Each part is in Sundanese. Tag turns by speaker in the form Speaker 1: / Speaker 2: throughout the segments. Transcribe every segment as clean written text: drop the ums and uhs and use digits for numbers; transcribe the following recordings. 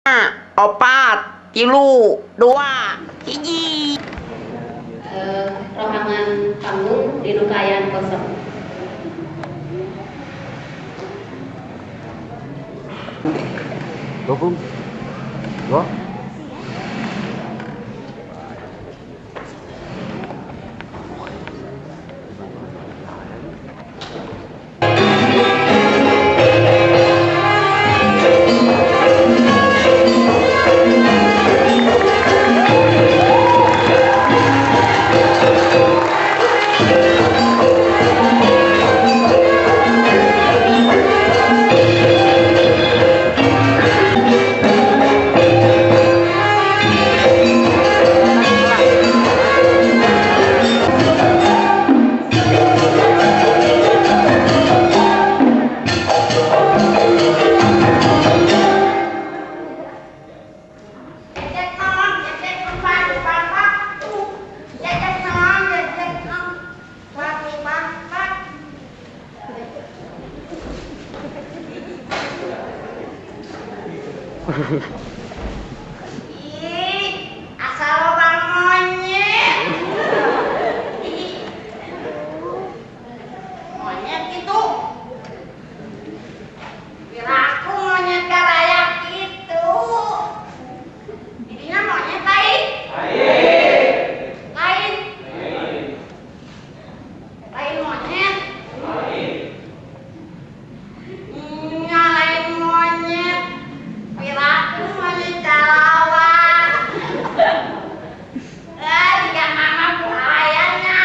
Speaker 1: 4, 3, 2, 1.
Speaker 2: Rohangan panggung di kaayaan kosong.
Speaker 3: Go, Bung. Go.
Speaker 1: Ih, asal lobang monyet. Monyet itu. Piraku monyet garayak itu. Jadinya monyet lain. Lain. Lain monyet. Lain monyet. Piraku monyet calawak. Jika mama buayanya.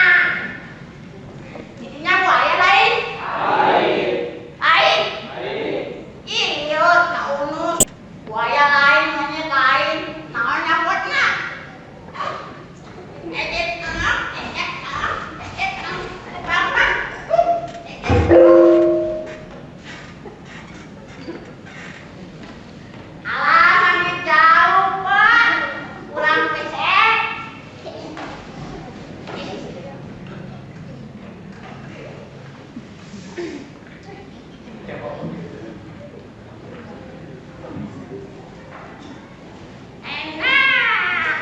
Speaker 1: Jadinya buaya lain. Lain. Iya, kaunus. Buaya lain, monyet lain. Naon nyapotna? Ejek ah, ejek ah, ejek ah. Bang, Alah, mami jauh, Pak. Kurang pesek. Enak.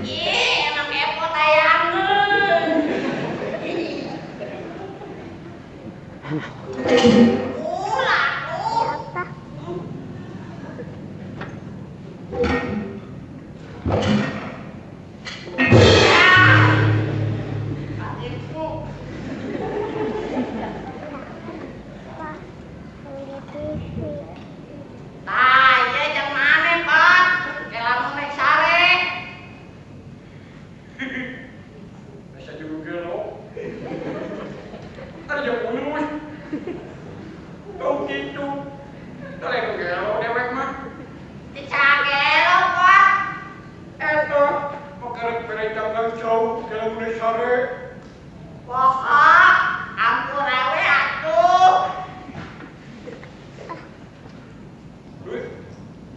Speaker 1: Ih, emang kepo tayangan. Laku. Tah, ieu jeung maneh, Pak? Ke lamun rek sare.
Speaker 4: Bisa juga lo. Ada yang mulus. Tahu gitu. Tak ada gelo dewek mah.
Speaker 1: Dicagelo, Pak.
Speaker 4: Eta, makarek bere jauh kalau mulai sare.
Speaker 1: Pokok ampura we atuh.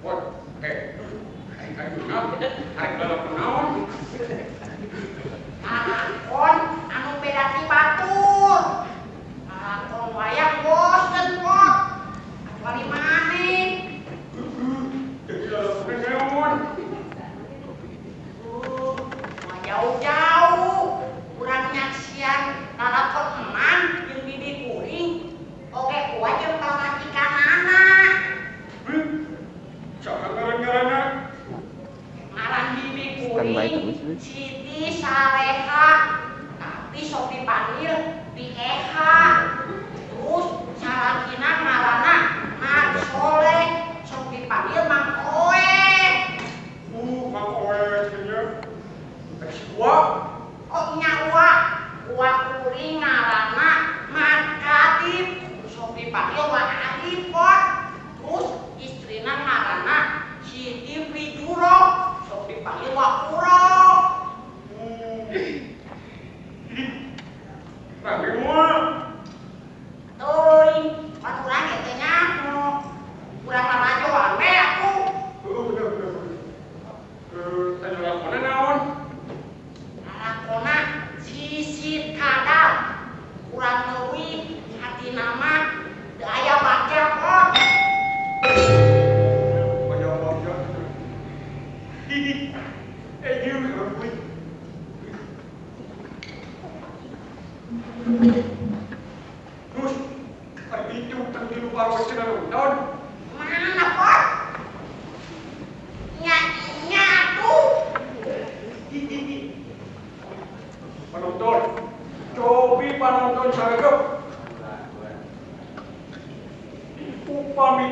Speaker 4: Wah, ayo arek balap naon?
Speaker 1: Ngalakon anu beda ti batur. Ngalakon wayang bosen, Pak. Kecuali maneh.
Speaker 4: Jadi lalakon naon?
Speaker 1: Mau jauh-jauh urang nyaksian lalakon emang jeung bibi kuring oge kuat jeung pamajikanana.
Speaker 4: Jangan ngaran-ngaranna.
Speaker 1: Ngaran bibi kuring Siti Saleha, tapi sok dipanggil Bi Eha. Terus salakina ngaranna Mat Soleh, sok dipanggil Mang Oe.
Speaker 4: Mang Oe nya. Uwa.
Speaker 1: Oh nya uwa, uwa kuring ngaranna Mat Katib, sok dipanggil Wa Adib kok. Terus istrina ngaranna Siti Frijuro, sok dipanggil Wa Uro.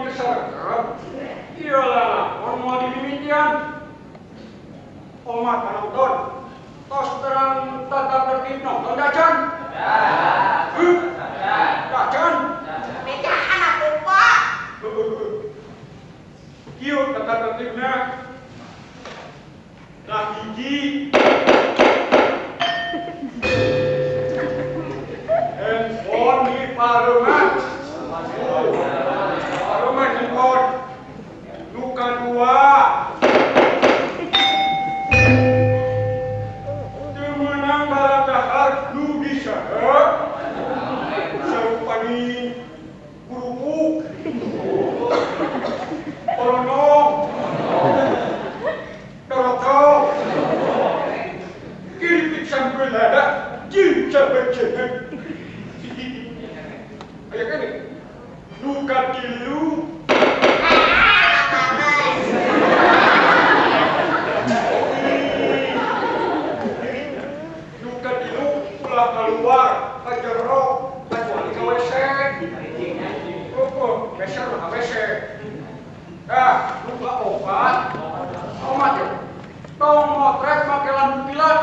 Speaker 4: geus ieu lalakon moal dimimitian. Omat panonton, tos terang tata tertib nonton dacan. Dacan.
Speaker 1: Bejaan aku Pak.
Speaker 4: Kieu tata tertibna. Nah hiji. Handphone di parungan. Parungan handphone. Nu kadua. Teu meunang baradahar nu disaha. Sarupani kerupuk. Koronong. Dorocok. Kiripik sambil lada, jin sampai jehet. Ayo kan nih. Nu katilu. Nu katilu ulah keluar ka jero kecuali ka WC. Oh, WC mah ka WC. Dah, nu kaopat. Omat ya. Tong motret make lampu kilat.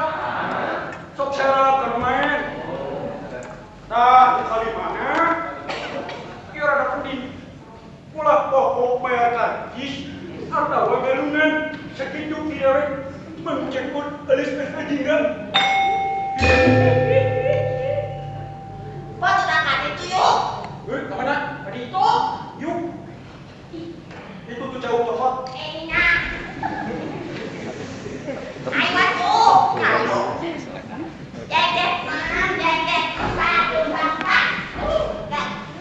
Speaker 4: Sok serap keur main. Tah, nu kalimana? Ieu rada penting. Ulah pokok bayar karcis atawa galungan sakitu kieu we mangcekut alis ajingan.
Speaker 1: Pak sudah ka ditu yuk.
Speaker 4: Heuh, ka mana? Ka ditu. Yuk. Itu tuh jauh banget.
Speaker 1: Enak. Ayo atuh, ayo. Dedek man, dedek satu bapak.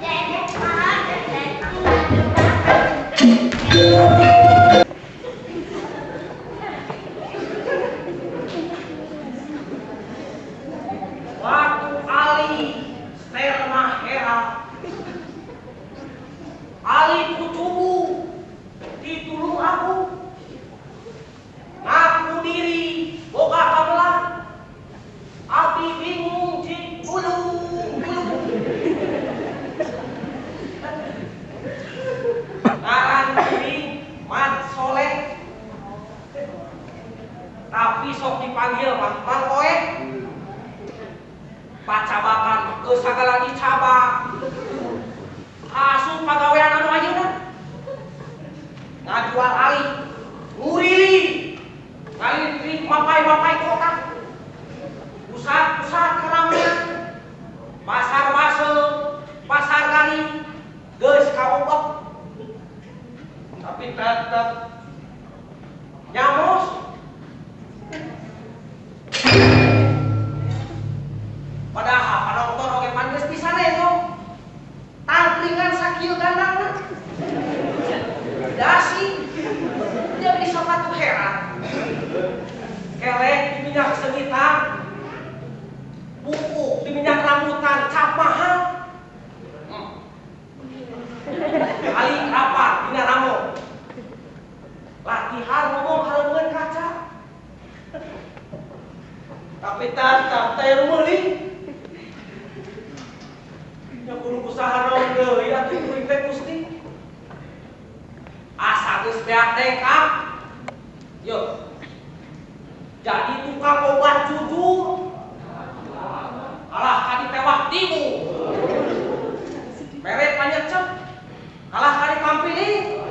Speaker 1: Dedek man, dedek satu bapak.
Speaker 5: Waktu Ali Sermahera Ali kucubu ditulung aku ngaku diri boga kamelah api bingung di gulung gulung ngaran kuring Mat Soleh tapi sok dipanggil mah Mang Oe pacabakan geus sagala dicabak asup pagawean anu ayeuna ngajual ali ngurili ngalintrik mapai-mapai kota pusat-pusat keramaian pasar basel pasar gani geus kaobok tapi tetep nyamos. Padahal penonton oge pan geus bisa nengok tangkringan sakieu gandangna dasi jadi sok atuh heran kelek di minyak sengitan pupuk di minyak rambutan cap mahal kali apa dina ramo latihan ngomong hareupeun kaca tapi tetap teh meuli nya kudu usaha naon deui atuh kuring teh Gusti asa geus beak dengkak yo jadi tukang obat jujur kalah ka ditewak tibu mere panyecep kalah ka dikampiling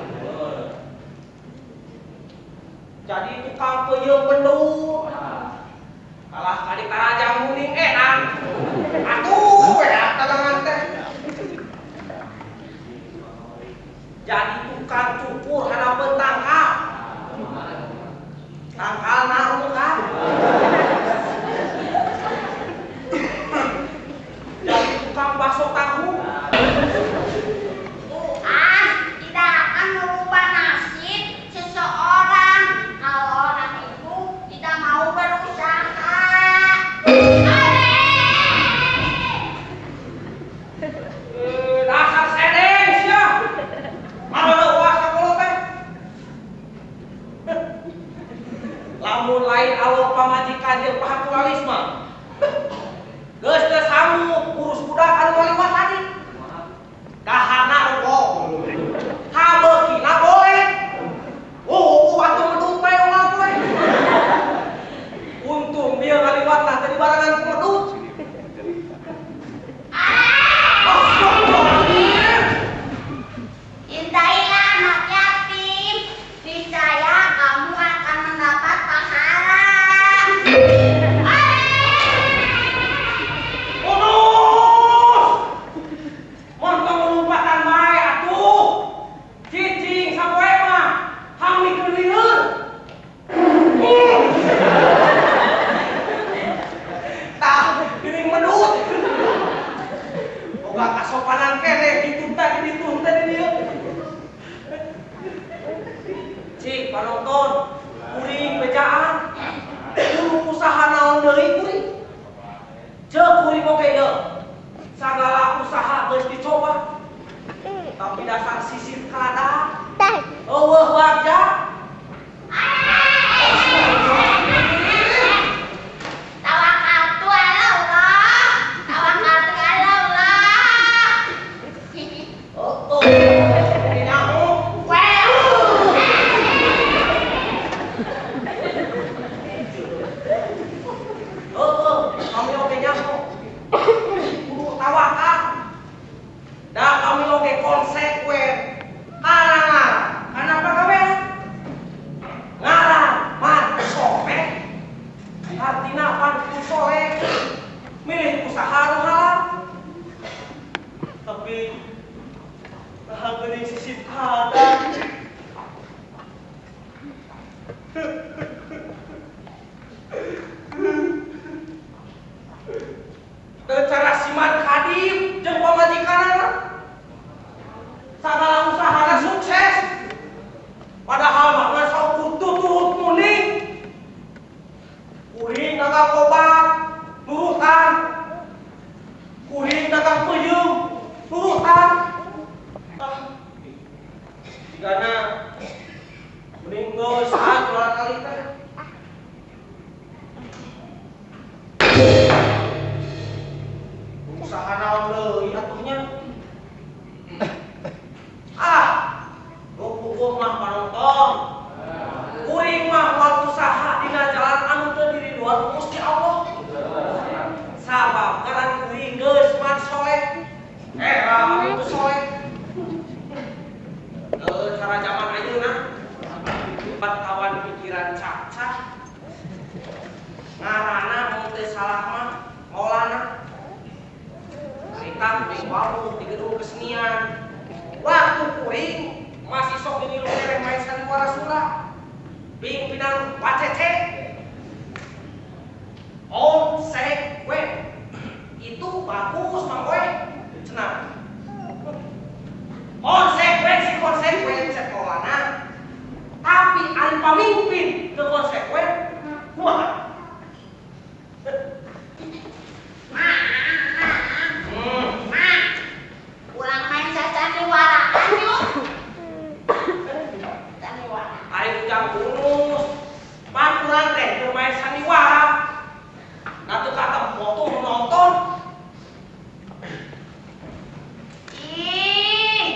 Speaker 5: jadi tukang peuyeum bendung kalah ka ditarajang muning enak atuh enak dagangan teh jadi tukang cukur harapeun tangkal tangkal narungkal jadi tukang bakso tahu.
Speaker 1: Tuhan tidak akan merubah nasib seseorang kalau orang itu tidak mau berusaha.
Speaker 5: Dasar sedeng sia. Mana uas sakola teh? Lamun lain alok pamajikan jeung pahakulalis mah. Geus teu sanggup urus budak anu ngaliwat tadi. Dahana rokok. Cik panonton, kuring bejaan. Kudu usaha naon deui kuring. Ceuk kuring oge ieu. Sagala usaha geus dicoba. Tapi dasar sisir kada. Eueuh warga.
Speaker 1: Tawakaltu ala Allah. Tawakaltu ala Allah.
Speaker 5: Oh, oh. Dinamu. Oh, kami oge nyaho. Kudu tawakal. Da kami oge konsekuen. Karena kana pagawean. Ngaran man soleh. Artina pan ku soleh. Milih usaha nu halal. Tapi nah geuning sisip kada. Teu cara siman kadip jeung pamajikanana. Sagala usahana sukses. Padahal mah geus sok kutu turut muning. Kuring dagang obat, nurutan. Kuring dagang peuyeum, nurutan. Ah, jigana mending geus ah jualan kali teh. Usaha naon deui atuh nya. Ah, rupuh mah panonton. Kuring mah moal usaha dina jalan anu teu diriduan ku Gusti Allah. Sabab ngaran kuring geus man soleh. Era anu teu soleh. Cara zaman ayeuna kawan pikiran cacah. Ngaranna mun teu salah mah Maulana. Carita kuring wawuh di gedung kesenian. Waktu kuring masih sok dinilu keneh main sandiwara Sunda. Pimpinan Wacece konsekuen. Itu bagus Mang Boy. Cenah. Konsekuensi konsekuen cek Maulana. Tapi ari pamimpin teu konsekuen kumaha?
Speaker 1: Mak, urang main sasandiwaraan yuk. Sandiwara.
Speaker 5: Ari ujang kurus, pan urang teh keur main sandiwara. Da teu katempo tuh nu nonton.
Speaker 1: Ih,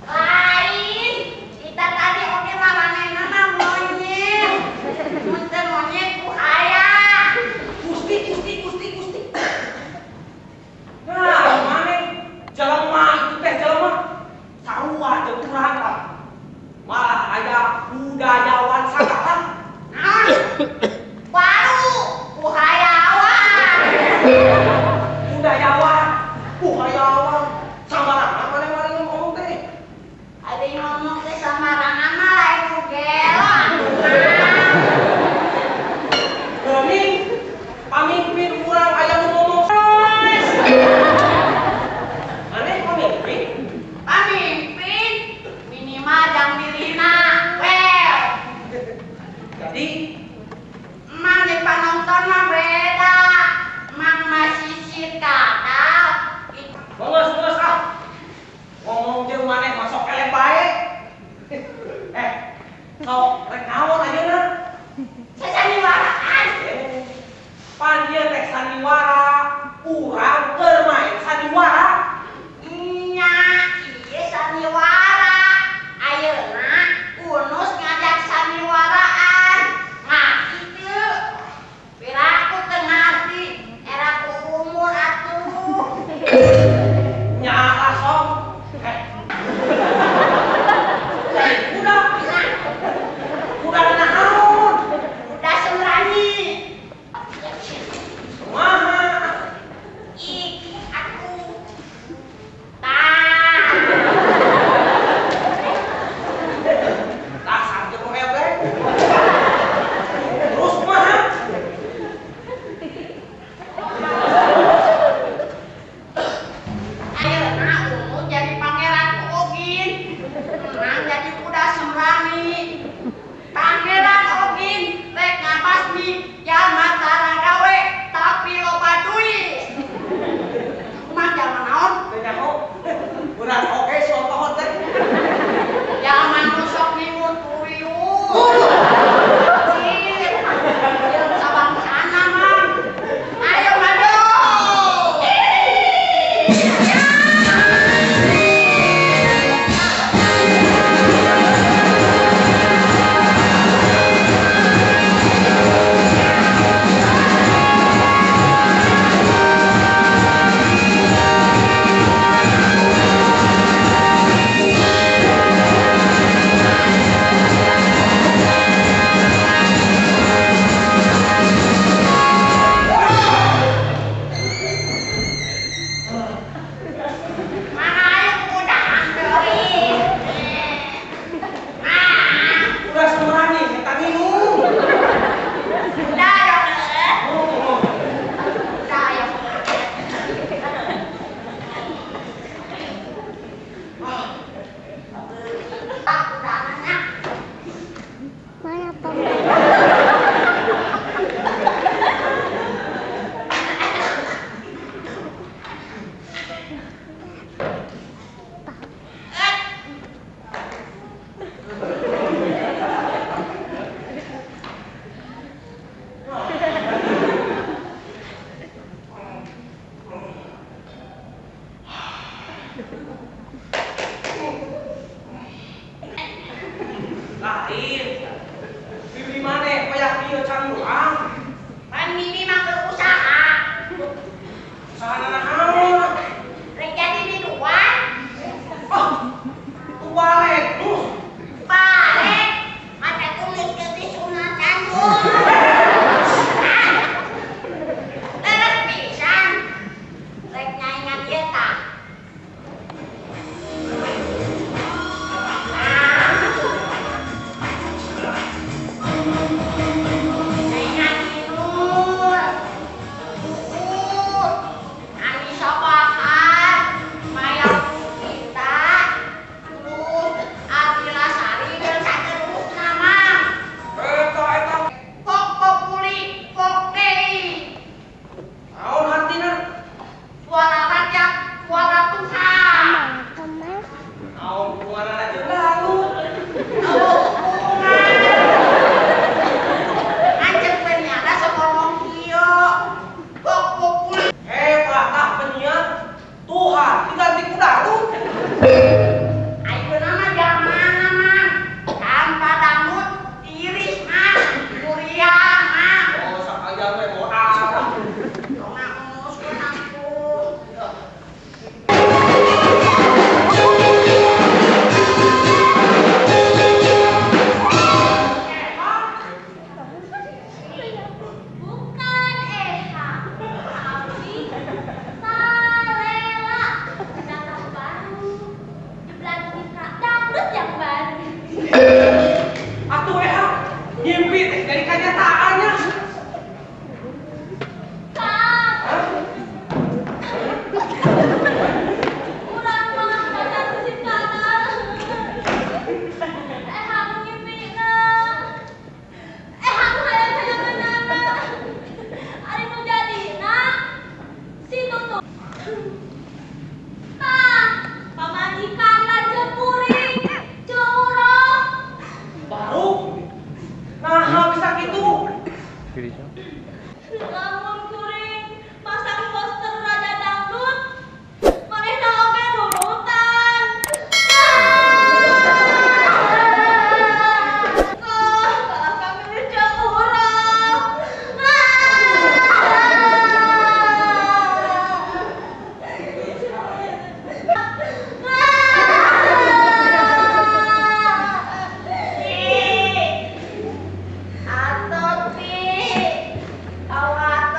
Speaker 1: lain. Kita tadi oge maranehnana monyet. Mun teu monyet ku hayang.
Speaker 5: Gusti, Gusti, Gusti, Gusti. Nah, maneh jelema itu teh jelema sarua jeung urang lah. Malah aya budayawan sagala.
Speaker 1: Naon? Baru ku hayawan.
Speaker 5: Budayawan, budayawan. Samarangan maneh-maneh ngomong teh.
Speaker 1: Ari ngomong teh samarangan mah lain ku gelo atuh mah.
Speaker 5: Geuning pamimpin urang aya nu ngomong. Maneh pamimpin?
Speaker 1: Pamimpin minimal jang dirina. Well,
Speaker 5: Jadi
Speaker 1: emang jeung panonton mah beda. Emang masih sisir kadal.
Speaker 5: Geus geus ah. Ngomong jeung maneh mah sok eleh bae. Eh, sok rek naon ayeuna?
Speaker 1: Sasandiwaraan.
Speaker 5: Pan ieu teh sandiwara, urang keur main sandiwara.
Speaker 1: Nya, ieu sandiwara. Ayeuna Unus ngajak sandiwaraan. Ngarti teu? Piraku teu ngarti, era ku umur atuh.
Speaker 5: Nya lah sok. Eh. Udah, udah nahan. Lain. Bibi maneh payah kieu can urang.
Speaker 1: Pan bibi mah keur usaha.
Speaker 5: Usaha naon?
Speaker 1: Rek jadi biduan.
Speaker 5: Oh, balik.
Speaker 1: Balik. Mata kulit ke disunatan. Leres pisan. Rek nyaingan ieu tah. Nyaingan Inul. Uut. Anissa Bahar, Maya Puspita, terus Adila Sari dan saterusna mah.
Speaker 5: Eta eta
Speaker 1: Pok populi, pok deui.
Speaker 5: naon hartina?
Speaker 1: Suara rakyat, suara Tuhan.
Speaker 5: Naon hubunganna jeung dangdut?
Speaker 1: Oh, hubungan. Anjeun penyiarna sok ngomong kieu. Pok populi.
Speaker 5: Hebat tah penyiar. Tuhan diganti ku dangdut.
Speaker 1: Ayeuna mah zamanna mah. Tanpa dangdut tiris mah, muriang mah.
Speaker 5: Oh, sakalian we modal.
Speaker 1: Tong nguskeun ampun.
Speaker 6: Bukan Eha, tapi Salela. Datang baru, jeblan mitra dangdut yang baru.
Speaker 5: Atuh Eha, ngimpi teh jadi kenyataannya.
Speaker 6: Kang, urang mah pacar musim kana. Eha nu ngimpina. Eha nu hayang-hayangeunana. Ari nu jadina si Tutu. Tah, pamajikan lanceuk kuring, curang.
Speaker 5: Baru. Nah, bisa gitu.
Speaker 6: Lamun kuring masang poster Raja Dangdut, manehna oge nurutan. Ah, kalah kamilih jeung urang.
Speaker 1: Pi, atot pi, khawatir.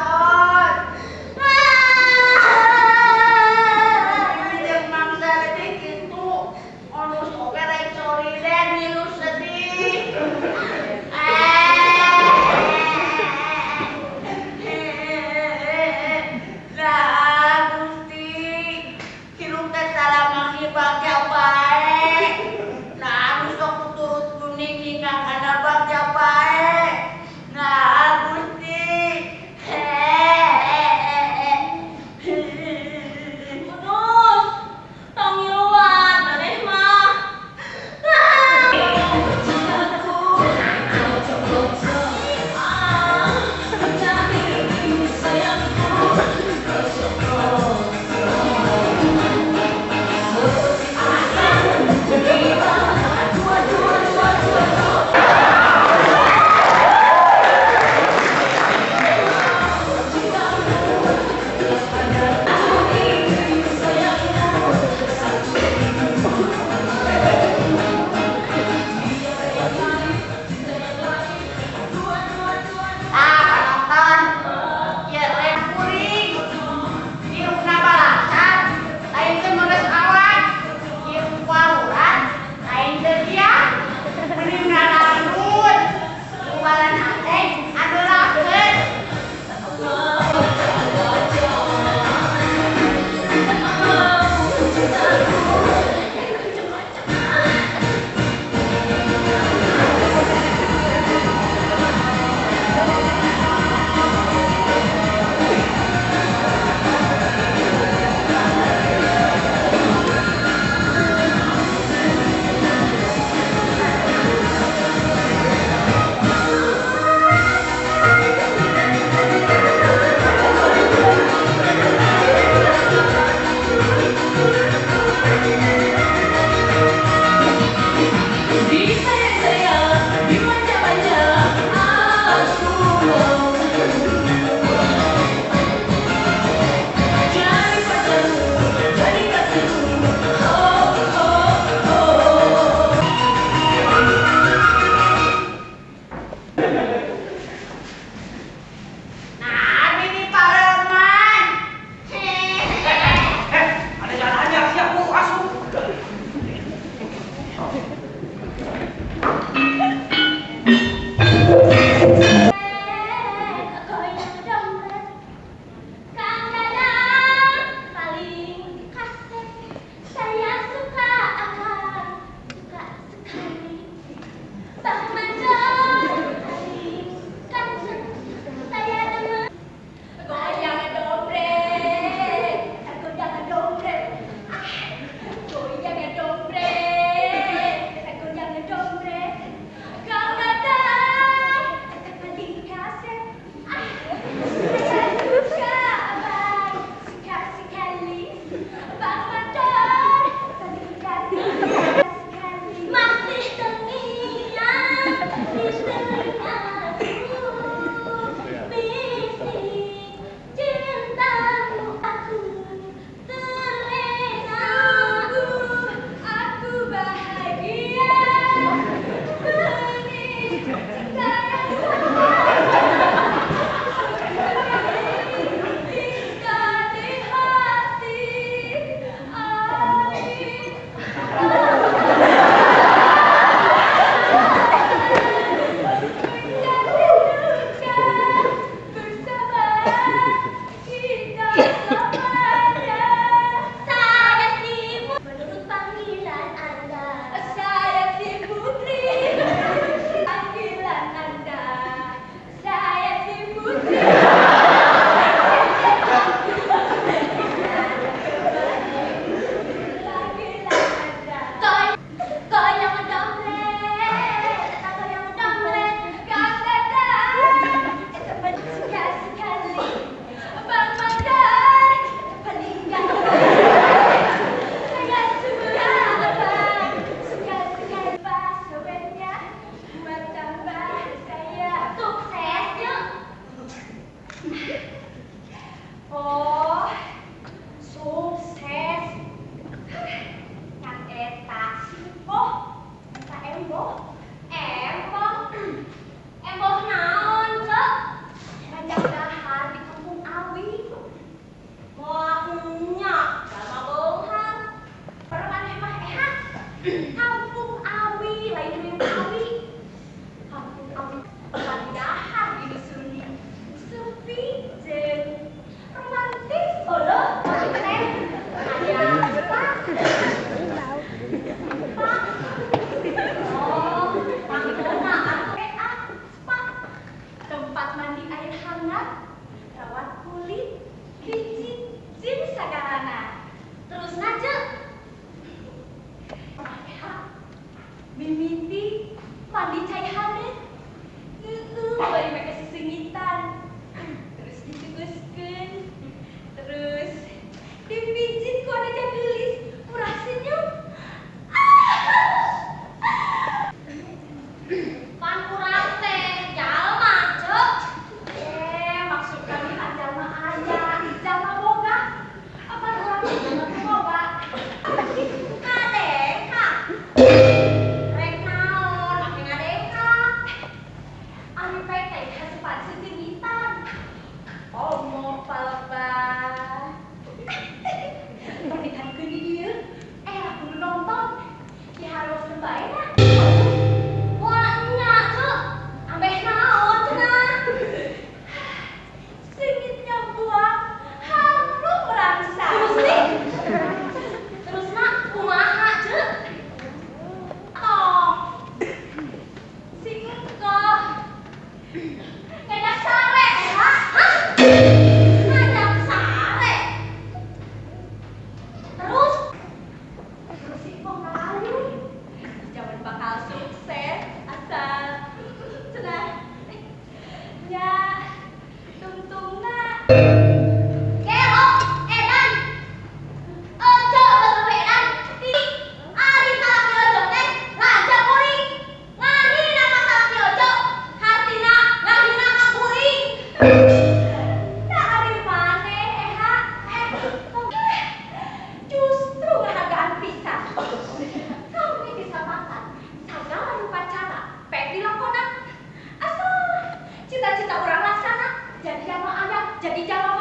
Speaker 6: Cita-cita orang laksana, jadi jama ayam, jadi jama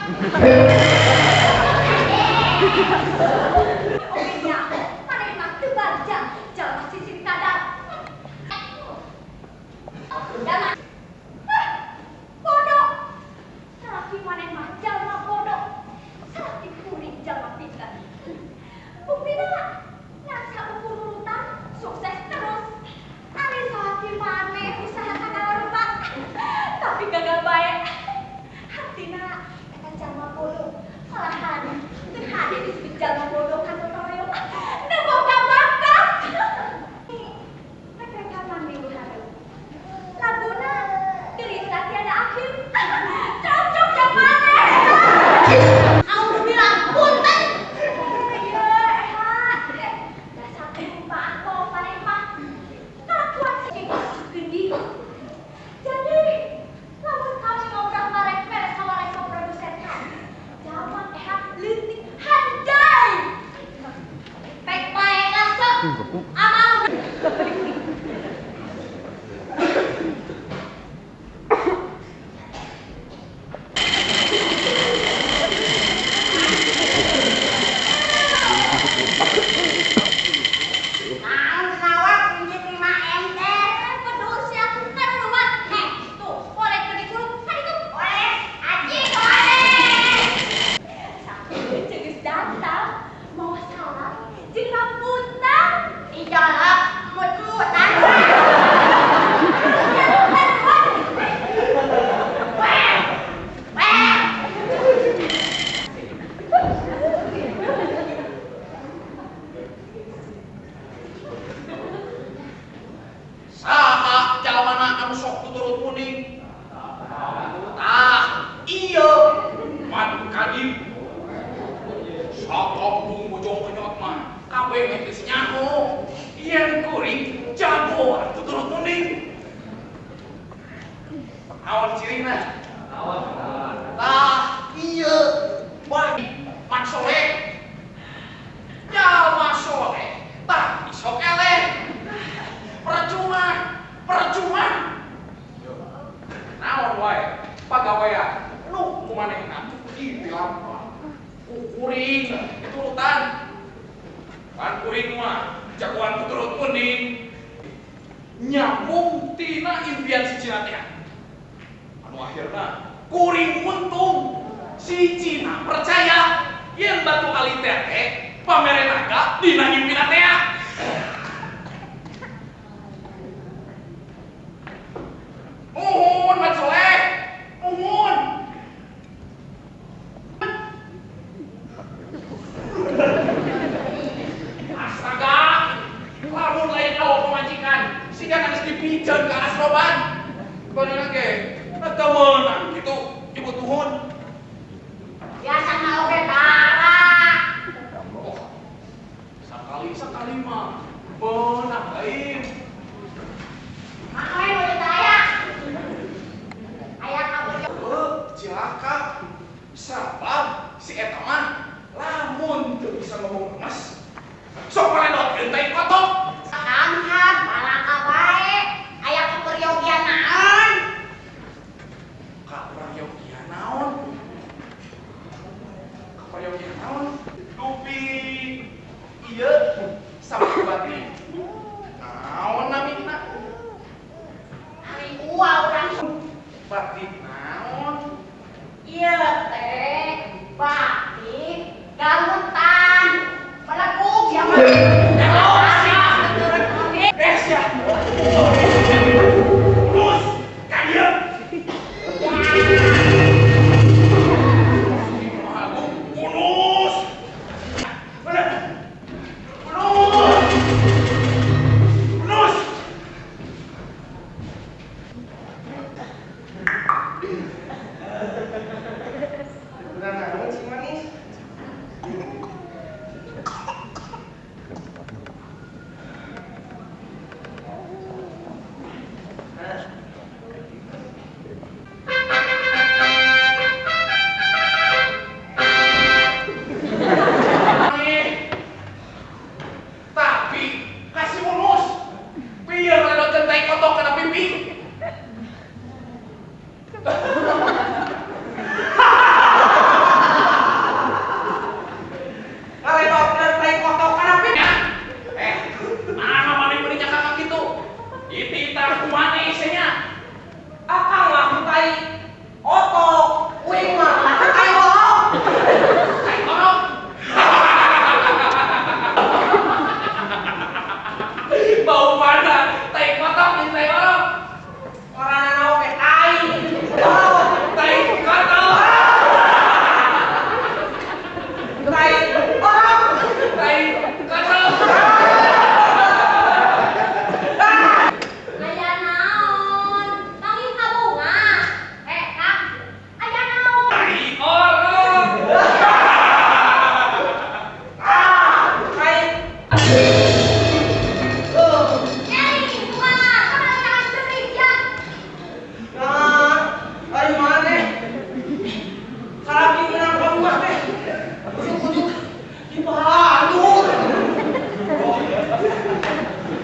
Speaker 6: Oke nya, maneh mah teu bagja, jalma sisir kadar. Udah bodoh. Salaki maneh mah jalma bodoh. Salaki kuring jalma pintar. Buktina ngan saukur urutan sukses terus. Ari salaki maneh usaha sagala rupa, tapi gagal bae. Hatina eta jalma bodoh. Malahan teu hade disebut jalma bodoh ka totoreum. Nu boga bakat. Rek rekaman minggu hareup. Laguna derita tiada akhir. Cocok jeung maneh. Alhamdulillah, punten. Iya, eha. Dasar kelupaan kok maneh mah. Kalakuan sih gede. Jadi, lamun kami ngobrol marek beres sawarek ka produsen kan. Zaman eha leutik hanjai. Pek bae lah sok. Amal
Speaker 1: Naon sawah pinjit 5 M teh.
Speaker 6: Pedus ya, kan ruwet. Heh, tuh, kolek gede kurung, kan itu.
Speaker 1: Boleh, aji boleh.
Speaker 6: Sakuring geus datang, mau salam jeung rambutan.
Speaker 1: Dijolok mut-mutan.
Speaker 6: Ya, kan ruwet.
Speaker 1: Weh, weh.
Speaker 7: Saha jalmana anu sok tuturut munding? Tah, iya, Mat Kadib. Sakampung Bojong Kenyot mah kabeh geus nyaho. Yen kuring jagoan tuturut munding. Naon cirina? Tah, iya. Wah, Mat Soleh. Jalma soleh, tah isok eleh. Percuma, percuma. Naon wae pagawean nu kumanehna dilampah. Ku kuring diturutan. Pan kuring mah jagoan tuturut munding. Nyambung tina impian si Cina teh. Anu akhirna kuring untung si Cina percaya yen batu ali teh pamere naga dina impian teh. Muhun Mat Soleh, muhun. Astaga, lamun lain awak pemajikan, siga geus dipijeun ka asroban. Bener ge, teu meunang kitu ibu tuhun.
Speaker 1: Biasa mah oge tara.
Speaker 7: Oh, sakali-sakali mah meunang lain.
Speaker 1: Makanya nu teu aya. Aya kabur.
Speaker 7: Heuh, cilaka. Sabab si eta mah lamun teu bisa ngomong lemes, sok paledotkeun tai kotok.
Speaker 1: Sakamhan malaka bae. Aya kaperyogian naon?
Speaker 7: Kaperyogian naon? Kaperyogian naon? Dupi ieu sama batik. Naon namina?
Speaker 1: Ari uwa urang.
Speaker 7: Batik naon?
Speaker 1: Ieu teh batik galutan. Melekuk ya mah. Tuturut munding.
Speaker 7: Eh sia. Terus ka dieu. Agung bonus.
Speaker 6: Eli, kumaha? Kumaha jangan seuri ya.
Speaker 5: Nah, ari maneh? Salaki menang kamu mah teh. Ujug-ujug dibanjur.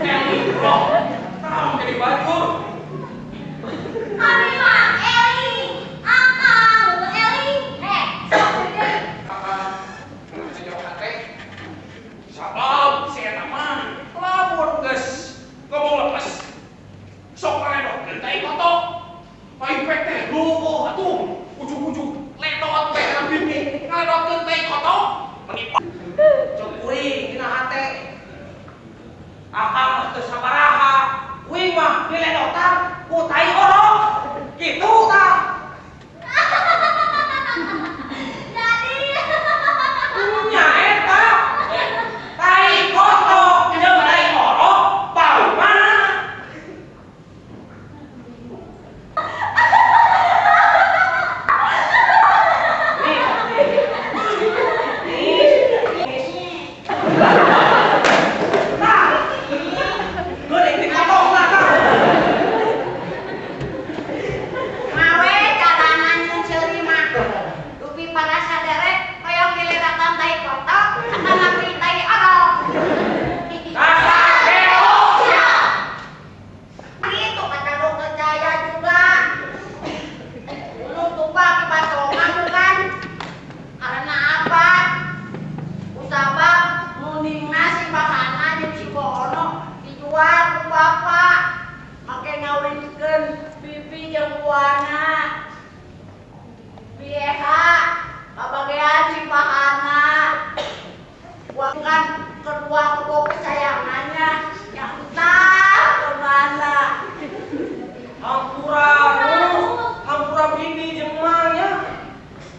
Speaker 7: Eli, bro. Kamu jadi banjur.
Speaker 6: Abi mah Eli, akang Eli. Sok deui.
Speaker 7: Kakak, sejauh hati. Sabab si eta mah lamun geus ngomong lepas. Sok ngaledokeun tai kotok. Paipek teh duh atuh ujug-ujug ledot teh kana pipi ngaledokeun tai kotok. Menipa.
Speaker 5: Cok kuring dina hate. Akang mah teu sabaraha, kuing mah diledotan ku tai orok. Kitu tah.
Speaker 6: Jadi
Speaker 5: Nya eta. Tai kotok jeung tai orok bau mana? Nih. Nih. Tah. Geuning dipotong lah tah.
Speaker 1: Mawe carana nyieun seuri mah. Dupi pada saderek hoyong diledotan tai kotok atanapi tai orok.
Speaker 5: Dasar gelo.
Speaker 1: Ya. Itu kata dokter Jaya juga. Lu tupa ke basongan bukan? Karena apa? Usabab muningna si bahana jeung si Bono dijual ku bapak. Make ngawinkeun pipi jeung buana. Bieha kabagean si bahana. Bukan kedua kebo kesayangannya yang entah kemana.
Speaker 5: Hampura mus, hampura bibi jeung emak nya.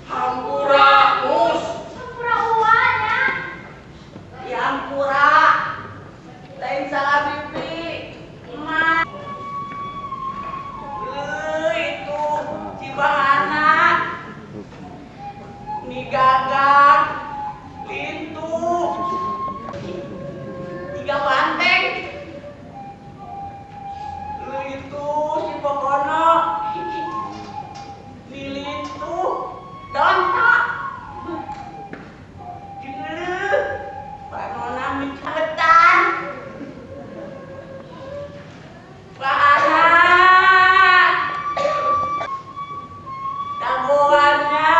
Speaker 7: Hampura mus.
Speaker 6: Hampura uwa nya.
Speaker 1: Ya ampura, lain salah bibi, emak. Itu si bahana, ni gagang, lintu, tiga banteng. Lu itu si Pokono, ni lintu, donta. Dileuh, panona micagetan. Bahana. Dagoannya.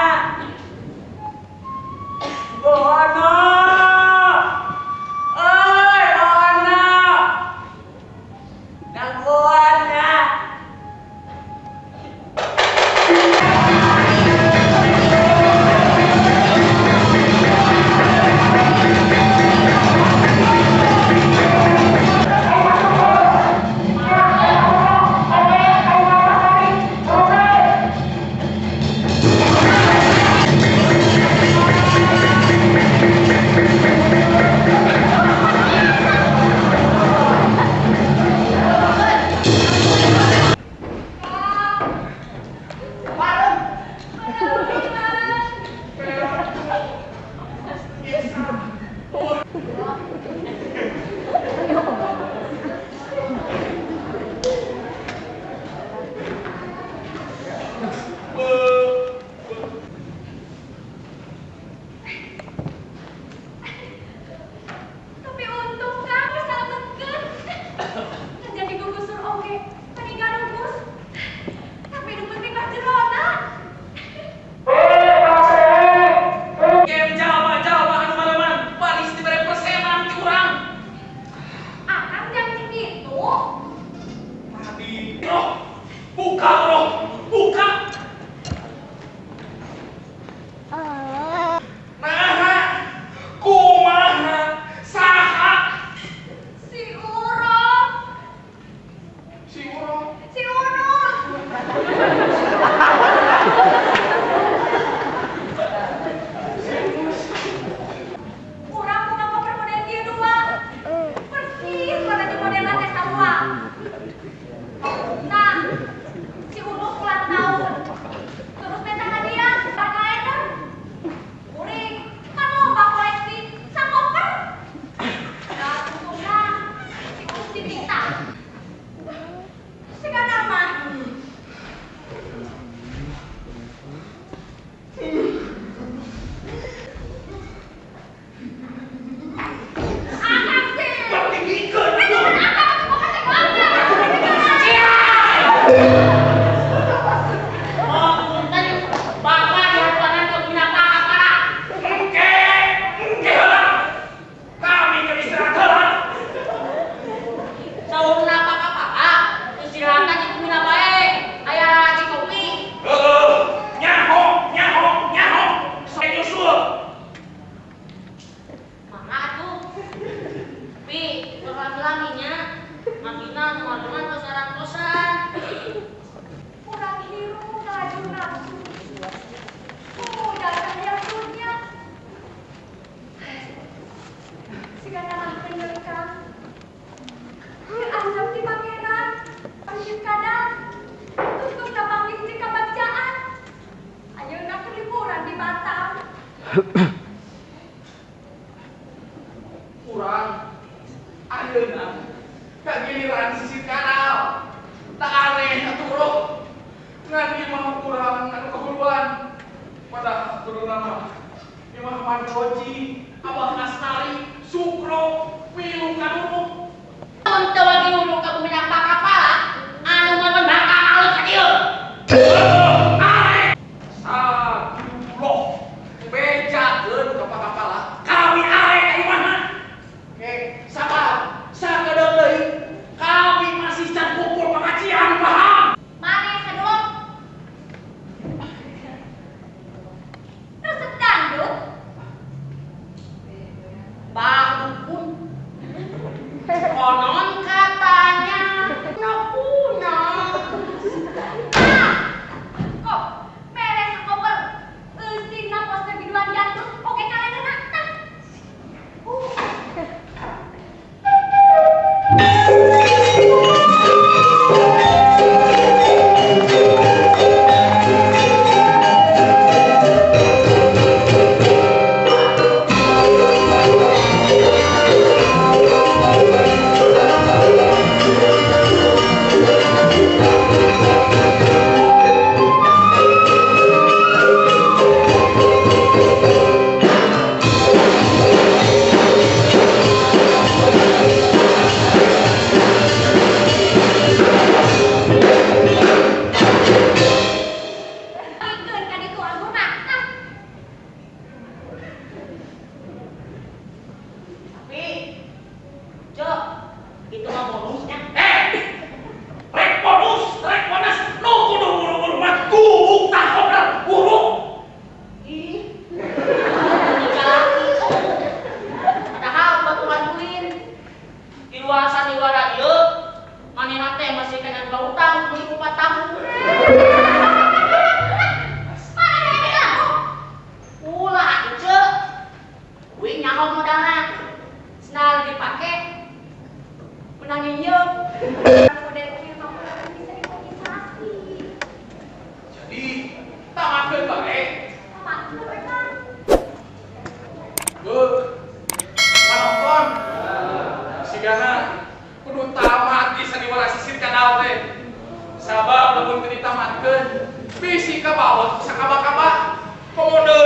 Speaker 7: Kurang ayeuna kagiliran sisi kanal. Tak aneh atuh bro. Ngan ieu mah kurang anu kahuluan. Padahal kuduna mah imah Mandoji, Abah Asnari, Sukro, milu kaduruk.
Speaker 1: Mun teu wagi nguruk ka bumi kapala, anu mun bakal alus ka dieu.
Speaker 7: Astagfirullah. Bejakeun ka pakapala.
Speaker 5: Kami arek ka imahna.
Speaker 7: Oke, sabar. Sakedeung deui.
Speaker 5: Kami masih can kumpul pengajian paham.
Speaker 6: Maneh sadulur. Resep dangdut.
Speaker 1: Bah dukun. Konon katanya no kuno.
Speaker 6: Ah, kok mere sakoper eusina poster biduan dangdut oke kalenderna tah. Pikeun ka ditu anggurna tah.
Speaker 1: Tapi, Cok, itu mah bonusnya.
Speaker 5: Rek bonus, rek bonus, nu kudu buru-buru mah gubuk tah koper buruk.
Speaker 1: Ih, laki. Padahal baturan ulin di luar sandiwara ieu manehna teh masih kena dua utang beli kupat tahu.
Speaker 6: Maneh hayang dilaku?
Speaker 1: Ulah atuh Cek. Kuing nyaho modalna. Senal dipake menangin ieu.
Speaker 6: Model kuring mah kurang bisa dikomunikasi.
Speaker 7: Jadi tamatkeun bae.
Speaker 6: Tamatkeun we Kang.
Speaker 7: Heuh. Panonton. Sigana kudu tamat di sandiwara sisir kanal teh. Sabab lamun teu ditamatkeun bisi kabawa sakaba-kaba. Komo deui